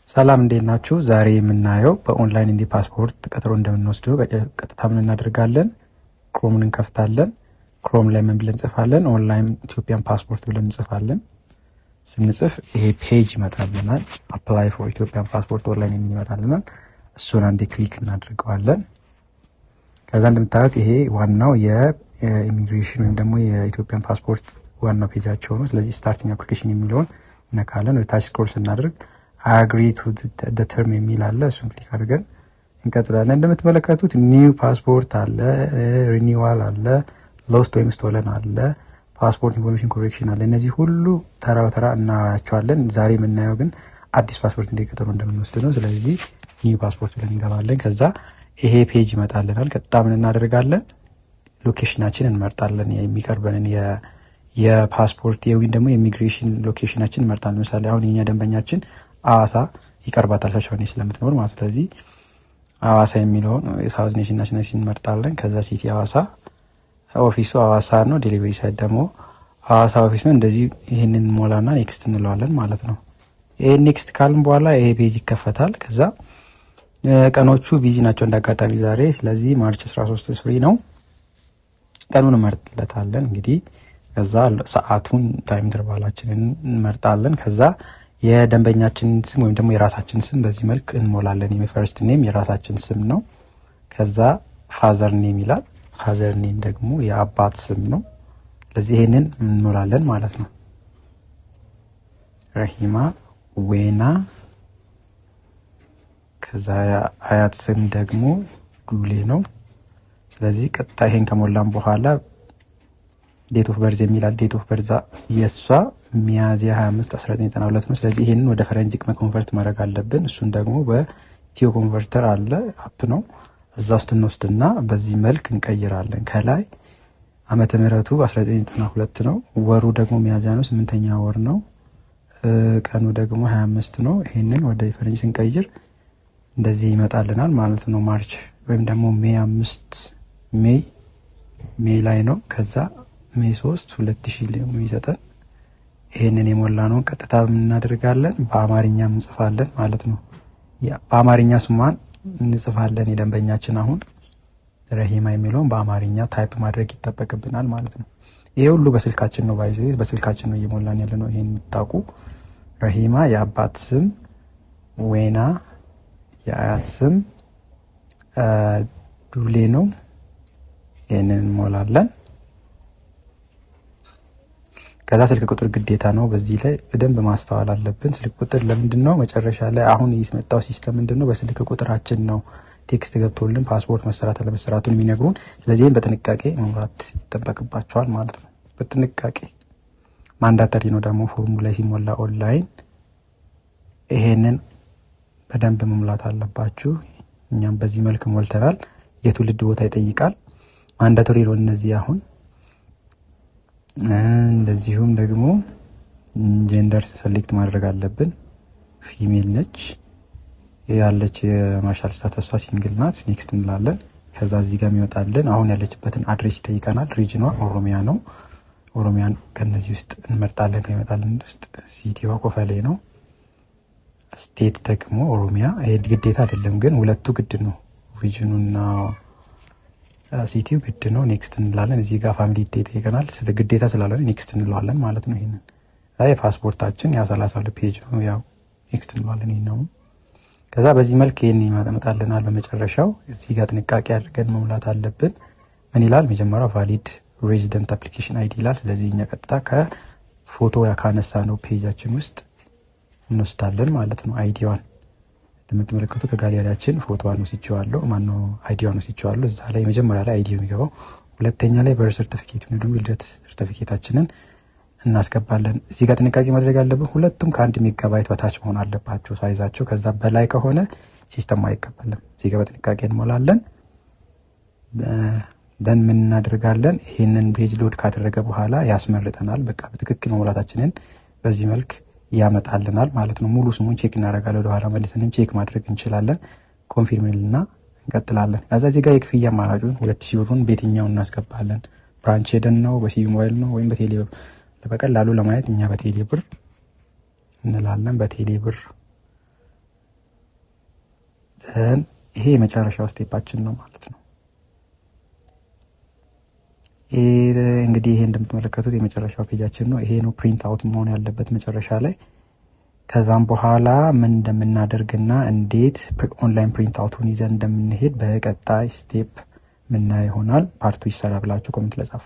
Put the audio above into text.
ሰላም፣ እንዴት ናችሁ? ዛሬ የምናየው በኦንላይን እንዴት ፓስፖርት ቀጠሮ እንደምንወስድ ነው። ቀጥታ ምን እናደርጋለን? Chrome ን እንከፍታለን። Chrome ላይ ምን ብለን እንጽፋለን? Online Ethiopian passport ብለን እንጽፋለን። ስንጽፍ ይሄ page ይመጣልናል። Apply for Ethiopian passport online የሚል ይመጣልናል። እሱን አንዴ click እናደርገዋለን። ከዛ እንደምታዩት ይሄ ዋናው የኢሚግሬሽን ወይም ደግሞ የ Ethiopian passport ዋናው page ኣቸው ነው። ስለዚህ starting application የሚለውን እነካለን። ወደ ታች scroll ስናደርግ "agree to term" የሚል አለ። እሱን click አድርገን እንቀጥላለን። እንደምትመለከቱት new passport አለ፣ renewal አለ፣ lost ወይም stolen አለ፣ passport information correction አለ። እነዚህ ሁሉ ተራ በተራ እናያቸዋለን። ዛሬ የምናየው ግን አዲስ ፓስፖርት እንዴት ቀጠሮ እንደምንወስድ ነው። ስለዚህ new passport ብለን እንገባለን። ከዛ ይሄ page ይመጣልናል። ቀጥታ ምን እናደርጋለን? Location ኣችን እንመርጣለን። የሚቀርበንን የፓስፖርት ወይም ደግሞ የ immigration location ኣችን እንመርጣለን። ለምሳሌ አሁን የኛ ደንበኛችን አዋሳ ይቀርባታል፣ ሻሸመኔ ስለምትኖር ማለት ነው። ስለዚህ አዋሳ የሚለውን የ South Nation Nationality እንመርጣለን። ከዛ city አዋሳ፣ office ኡ አዋሳ ነው። Delivery site ደግሞ አዋሳ office ነው። እንደዚህ ይህንን ሞላና next እንለዋለን ማለት ነው። ይሄን next ካልን በኋላ ይሄ page ይከፈታል። ከዛ ቀኖቹ busy ናቸው እንዳጋጣሚ ዛሬ። ስለዚህ March 13 free ነው። ቀኑን እንመርጥለታለን እንግዲህ፣ ከዛ ሰዓቱን time interval ኣችንን እንመርጣለን። ከዛ የደንበኛችንን ስም ወይም ደግሞ የራሳችን ስም በዚህ መልክ እንሞላለን። የ first name የራሳችን ስም ነው። ከዛ father name ይላል። Father name ደግሞ የአባት ስም ነው። ስለዚህ ይሄንን እንሞላለን ማለት ነው። ረሂማ ዌና። ከዛ አያት ስም ደግሞ ዱሌ ነው። ስለዚህ ቀጥታ ይሄን ከሞላን በኋላ date of birth የሚል፣ date of birth የእሷ ሚያዝያ 25 1992 ነው። ስለዚህ ይሄንን ወደ ፈረንጅ convert ማድረግ አለብን። እሱን ደግሞ በ Ethio Converter አለ፣ app ነው። እዛ ውስጥ እንወስድና በዚህ መልክ እንቀይራለን። ከላይ ዓመተ ምህረቱ 1992 ነው። ወሩ ደግሞ ሚያዝያ ነው፣ ስምንተኛ ወር ነው። ቀኑ ደግሞ 25 ነው። ይሄንን ወደ ፈረንጅ ስንቀይር እንደዚህ ይመጣልናል ማለት ነው። March ወይም ደግሞ May 5፣ May ላይ ነው። ከዛ May 3 2000 የሚሰጠን ይሄንን የሞላ ነው። ቀጥታ እናደርጋለን፣ በአማርኛ እንጽፋለን ማለት ነው። በአማርኛ ስሟን እንጽፋለን። የደንበኛችን አሁን ረሂማ የሚለውን በአማርኛ type ማድረግ ይጠበቅብናል ማለት ነው። ይሄ ሁሉ በስልካችን ነው፣ by the way በስልካችን ነው እየሞላን ያለ ነው። ይሄን የምታውቁ ረሂማ የአባት ስም፣ ዌና የአያት ስም ዱሌ ነው። ይህንን እንሞላለን። ከዛ ስልክ ቁጥር ግዴታ ነው። በዚህ ላይ በደንብ ማስተዋል አለብን። ስልክ ቁጥር ለምንድን ነው? መጨረሻ ላይ አሁን የመጣው system ምንድን ነው? በስልክ ቁጥራችን ነው text ገብቶልን ፓስፖርት መሰራት አለመሰራቱን የሚነግሩን። ስለዚህ በጥንቃቄ መሙላት ይጠበቅባቸዋል ማለት ነው። በጥንቃቄ mandatory ነው ደግሞ ፎርሙ ላይ ሲሞላ ኦንላይን ይሄንን በደንብ መሙላት አለባችሁ። እኛም በዚህ መልክ ሞልተናል። የትውልድ ቦታ ይጠይቃል። Mandatory ነው እነዚህ አሁን። እንደዚሁም ደግሞ gender select ማድረግ አለብን። Female ነች ያለች፣ የ marital status ኧ single ናት። Next እንላለን። ከዛ እዚህ ጋር የሚመጣልን አሁን ያለችበትን address ይጠይቀናል። Region ኗ ኦሮሚያ ነው። ኦሮሚያን ከነዚህ ውስጥ እንመርጣለን። ከሚመጣልን ውስጥ city ዋ ኮፈሌ ነው። State ደግሞ ኦሮሚያ። ይሄ ግዴታ አይደለም፣ ግን ሁለቱ ግድ ነው። Region ኑና city ው ግድ ነው። Next እንላለን። እዚህ ጋር family ይጠይቀናል። ስለ ግዴታ ስላልሆነ next እንለዋለን ማለት ነው። ይሄንን የፓስፖርታችን ያው 32 page ነው። ያው next እንለዋለን። ይሄ ነው። ከዛ በዚህ መልክ ይሄን ይመጣልናል። በመጨረሻው እዚህ ጋር ጥንቃቄ አድርገን መሙላት አለብን። ምን ይላል? መጀመሪያው valid resident application ID ይላል። ስለዚህ እኛ ቀጥታ ከፎቶ ካነሳነው page ኣችን ውስጥ እንወስዳለን ማለት ነው። ID ዋን እንደምትመለከቱ ከጋለሪያችን ፎቶዋን ወስጄዋለሁ። ማነው ID ዋን ወስጄዋለሁ። እዛ ላይ መጀመሪያ ላይ ID ነው የሚገባው። ሁለተኛ ላይ birth certificate ወይም ደግሞ የልደት ሰርቲፊኬታችንን እናስገባለን። እዚህ ጋር ጥንቃቄ ማድረግ ያለብን ሁለቱም ከ1 ሜጋባይት በታች መሆን አለባቸው size ኣቸው። ከዛ በላይ ከሆነ system ኡ አይቀበልም። እዚህ ጋር በጥንቃቄ እንሞላለን። Then ምን እናደርጋለን? ይሄንን page load ካደረገ በኋላ ያስመርጠናል። በቃ በትክክል መሙላታችንን በዚህ መልክ ያመጣልናል ማለት ነው። ሙሉ ስሙን check እናደርጋለን። ወደኋላ መልሰንም check ማድረግ እንችላለን። Confirm እና እንቀጥላለን። ከዛ እዚህ ጋር የክፍያ አማራጩን 2000 ብሩን በየትኛው እናስገባለን? Branch ሄደን ነው፣ በ CBE mobile ነው ወይም በቴሌ ብር? በቀላሉ ለማየት እኛ በቴሌ ብር እንላለን። በቴሌ ብር Then ይሄ የመጨረሻው step ኣችን ነው ማለት ነው። እንግዲህ ይሄ እንደምትመለከቱት የመጨረሻው page ኣችን ነው። ይሄ ነው print out መሆን ያለበት መጨረሻ ላይ። ከዛም በኋላ ምን እንደምናደርግና እንዴት online print out ኡን ይዘን እንደምንሄድ በቀጣይ step ምናየው ይሆናል። Part two ይሰራ ብላችሁ comment ላይ ጻፉ።